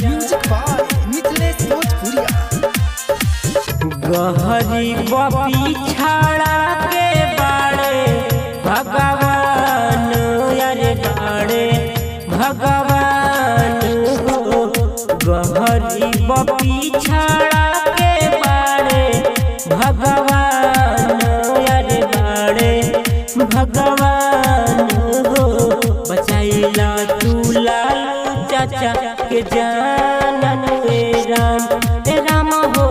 Music by Mithilesh भोजपुरिया। गहरी पिछाड़ा के बाड़े भगवान, अरे बाड़े भगवान हो। गहरी पिछाड़ा के बाड़े भगवान, अरे बाड़े भगवान हो। बचैला तू लालू चाचा के जानन, ए राम ए राम हो।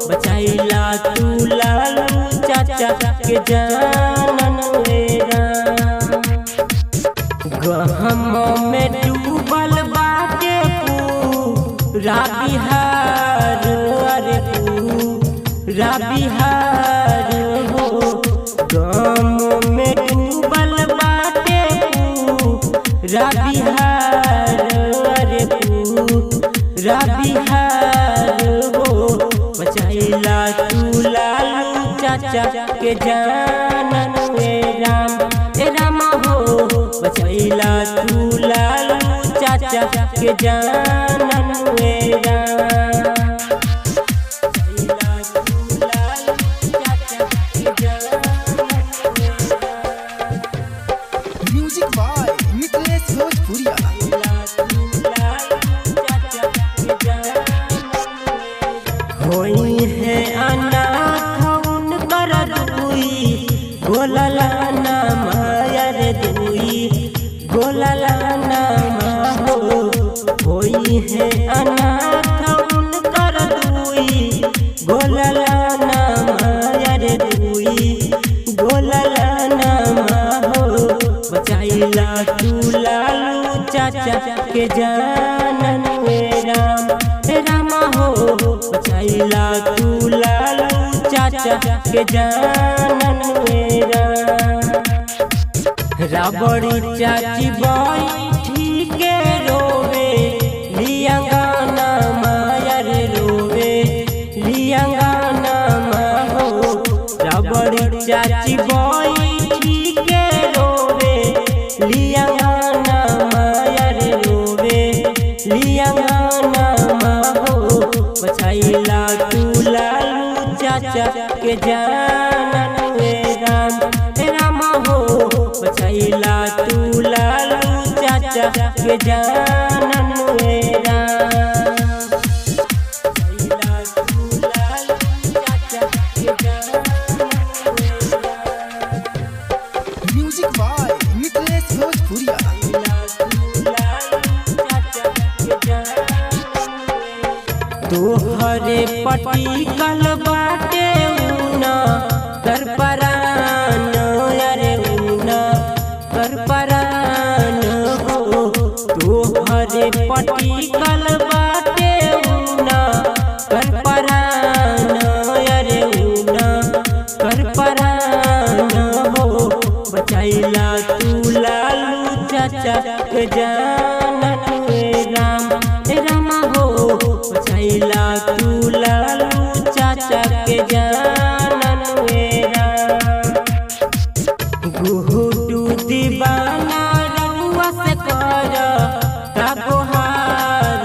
बचैला तू लालू चाचा के जानन, ए राम। गहम में डूबल बाटे पूरा बिहार, अरे पूरा बिहार हो। गम में डूबल बाटे पूरा बिहार, अरे पूरा बिहार हो। बचैला तू लालू चाचा के जानन, ए राम ए राम हो। बचैला तू लालू चाचा के जानन, ए राम। बचैला तू लालू चाचा के जानन, ए राम। म्यूजिक बाय मिथिलेश भोजपुरिया। होई है अनाथ उनकर दुई गोलला नाम, अरे दुई गोलला नाम हो। होई है अनाथ उनकर दुई गोलला नाम, अरे दुई गोलला नाम हो। बचैला तू लालू चाचा के जानन, ए राम ए राम हो। बचैला तू लालू चाचा के जानन, ए राम। राबड़ी चाची बैठी के रोवे लिया गाना माया रे, रोवे लिया गाना हो। राबड़ी चाची बैठी के रोवे लिया गाना माया रे, रोवे लिया गाना हो। बचैला तू लालू चाचा के जानन, ए राम ए राम हो। बचैला तू लालू चाचा के जानन, ए राम। बचैला तू लालू चाचा के जानन, ए राम। म्यूजिक बाय मिथिलेश भोजपुरिया। तोहरे पटिकल बाटे ऊना कर परान, अरे ऊना कर परान हो। तोहरे पटिकल बाटे ऊना कर परान, अरे ऊना कर परान हो। बचैला तू लालू चाचा के जानन, ए राम ए राम हो। बचैला तू लालू चाचा के जानन, ए राम। गुहू दीवाना रउआ से कर गोहार,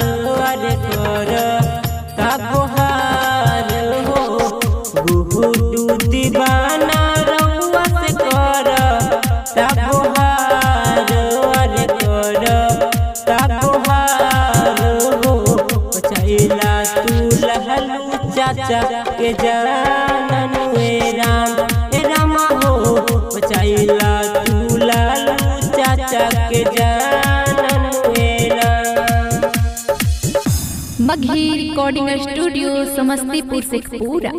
अरे कर गोहार हो। गुहू दीवाना रउआ से कर गोहार, अरे कर गोहार हो। बचैला तू लहलू चाचा के जानन, ए राम ए राम हो। बचैला तू लालू चाचा के जानन, ए राम। Magahi recording studio, Samastipur, Sheikhpura.